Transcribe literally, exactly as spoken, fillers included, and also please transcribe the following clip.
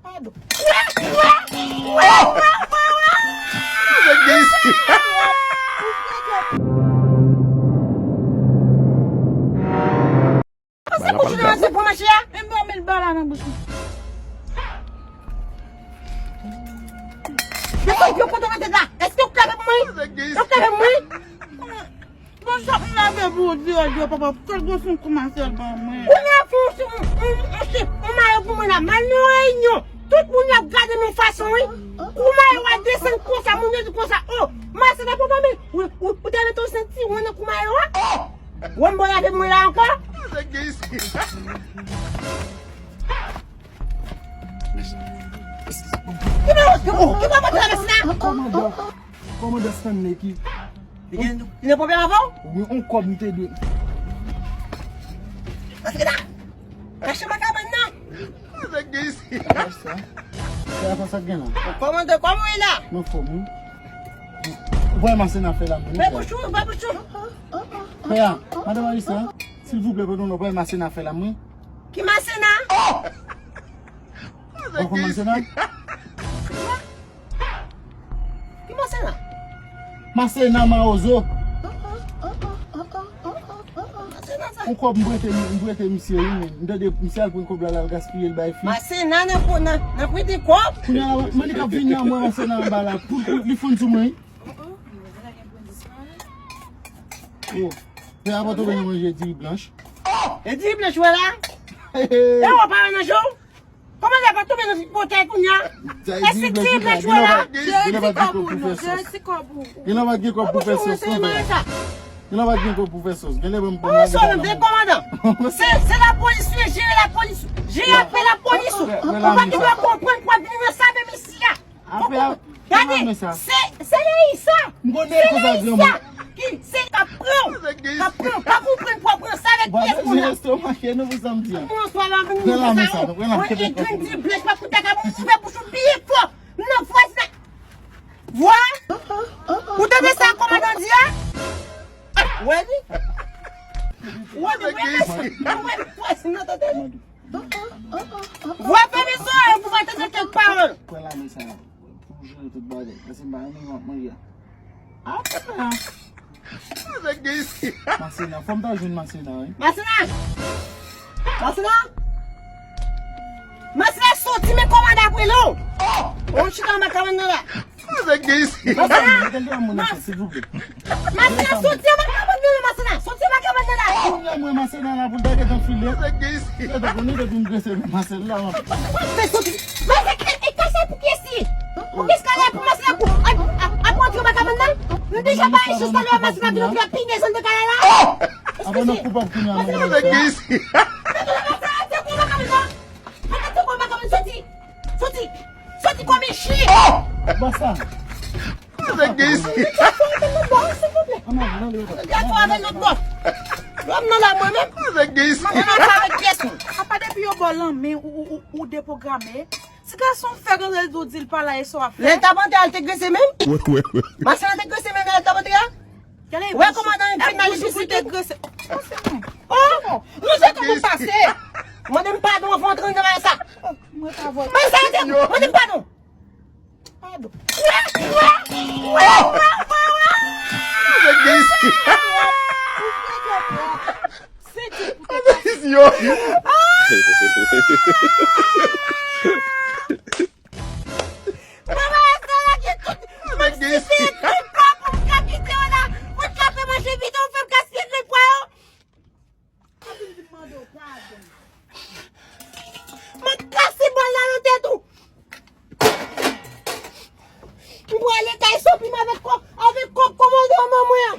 Padon. Pase kouch nan se pou mache a. E m ba mil bala nan bouch li. Yo konn yo konn mete la. Èske w klave pou mwen? Yo klave pou mwen? Bon, sa m lave pou ou di yo, papa, kèl gwo sou koumasè ban mwen. Ou nan fè yon, yon, yon, yon, yon mayo pou mwen la, m al nan reyinyon. Tout moun yo ap gade m yon fason, wi. Koumayo a desann konsa, moun yo di konsa, o, Masena papa, men, ou, ou, ou te mete yon senti, ou nan koumayo a? Ou menm bon lave mwen la ankò? Ki ba ou, ki ba ou, ki ba ou, Masena? Kòmandan, kòmandan Stanley ki Li gen, li gen pwoblèm avè w? Wi, on kòb m te dwe. Pase la. Kache nan kabann nan. Sa k gen isi? Sa, sa, sa k gen la? Kòmandan, kòman w ye la? M anfòm, wi. Ou pa wè Masena fè la, mwen. Fè bouch ou, fè bouch ou. Pè a, madan Marisa, silvouplè, pardon, ou pa wè Masena fè la, mwen. Ki Masena? Ou konn Masena? Ki Masena? Masena Mawozo. Masena sa? On kòb m prete, m prete misye, wi, men. M tande misye al pran kòb la, l al gaspiye l bay fi. Masena nan po-, nan, nan prete kòb? Kounye a, Manik ap vini an mwen, Masena anba la. Pou, pou, li fonn sou mwen, wi. Yo, pè a pa tou vin manje diri blanch. E diri blanch, wè la? E w pa wè nan je w? Kòman lè pa tonbe nan ti potèy kounye a? Èske ti blanch wè la? Gen lè pa gen kòb pou fè sòs. Gen lè pa gen kòb pou fè sòs, non, pè. Gen lè pa gen kòb pou fè sòs. Gen lè ban m pran. Ou sòt de kòmandan. Se, se lapolis, wi, jere lapolis. Jere apèl lapolis. Ou pa gen dwa konprann pou ap vin nan save mesi a. Apre a, gade, se, se Leisa. M konnen se konsa Leisa granmoun ki, se k ap pran w, k ap pran w, pa konprann pou w pran sa avèk pyès moun nan. Pran lame sa, nou pran lame sa. Pran lame sa, nou pran lame sa. Mwen, e grenn ti blèt, pa koute ka, mwen ouvè bouch ou byen fò. M nan vwazina. Vwa? Ou tande sa kòmandan di a? Wè li? Wè li, wè li, wè li, vwazina tande li. Vwa fèmen zòrèy ou pou pa tande kèk pawòl. Pran lame sa a pou jere tout bagay. Paske m pa renmen jan w ap manje a. Apre a. Masena, fò m ta jwenn Masena, wi. Masena! Masena! Masena soti, men kòmandan ap rele w. Ou chita anba kabann nan la. Sa k gen isi? Masena! Mete l devan moun nan, silvouplè. Masena, soti anba kabann nan, Masena! Soti anba kabann nan la! Kounye a mwen Masena la pou l ta gentan file. Sa k gen isi? Yo te konnen depi m grese men Masena la. Fè soti! Masena, e, e kase pou kiyès li? Pou kiyès kale pou Masena pou, a, a, ap rantre anba kabann nan? M deja pare jis talè a Masena vin rantre pi desann de kale la. Apre nou koupab kounye a mwen. Sa k gen isi? Masena, te kou anba kabann nan. Masena, te kou anba kabann, soti! Soti! Soti kòm en chyen! Basa! Sa k gen isi? Gato avè lòt bò, silvouplè. Gato avè lòt bò. Lòm nan la mwen menm. Sa k gen isi? Mwen nan sa avèk pyès moun. Apa depi yo ba w lanmen ou, ou, ou, ou depwograme? Ti gason fè granzè di w di l pa la e sa w ap fè? Lè l t ap antre a, l te grese men m. Masena te grese men m lè l t ap antre a. Wè kòmandan m fin nan li vizite. Oh, nou se kòman pase. Mande m padon anvan w antre nan bagay sa. Mwen pa vòlè. Bagay sa, mande m padon. Padon. Mwen kase bòl la nan tèt ou. M prale kay Sopim avèk kòb, avèk kòb kòmandan manman mwen an.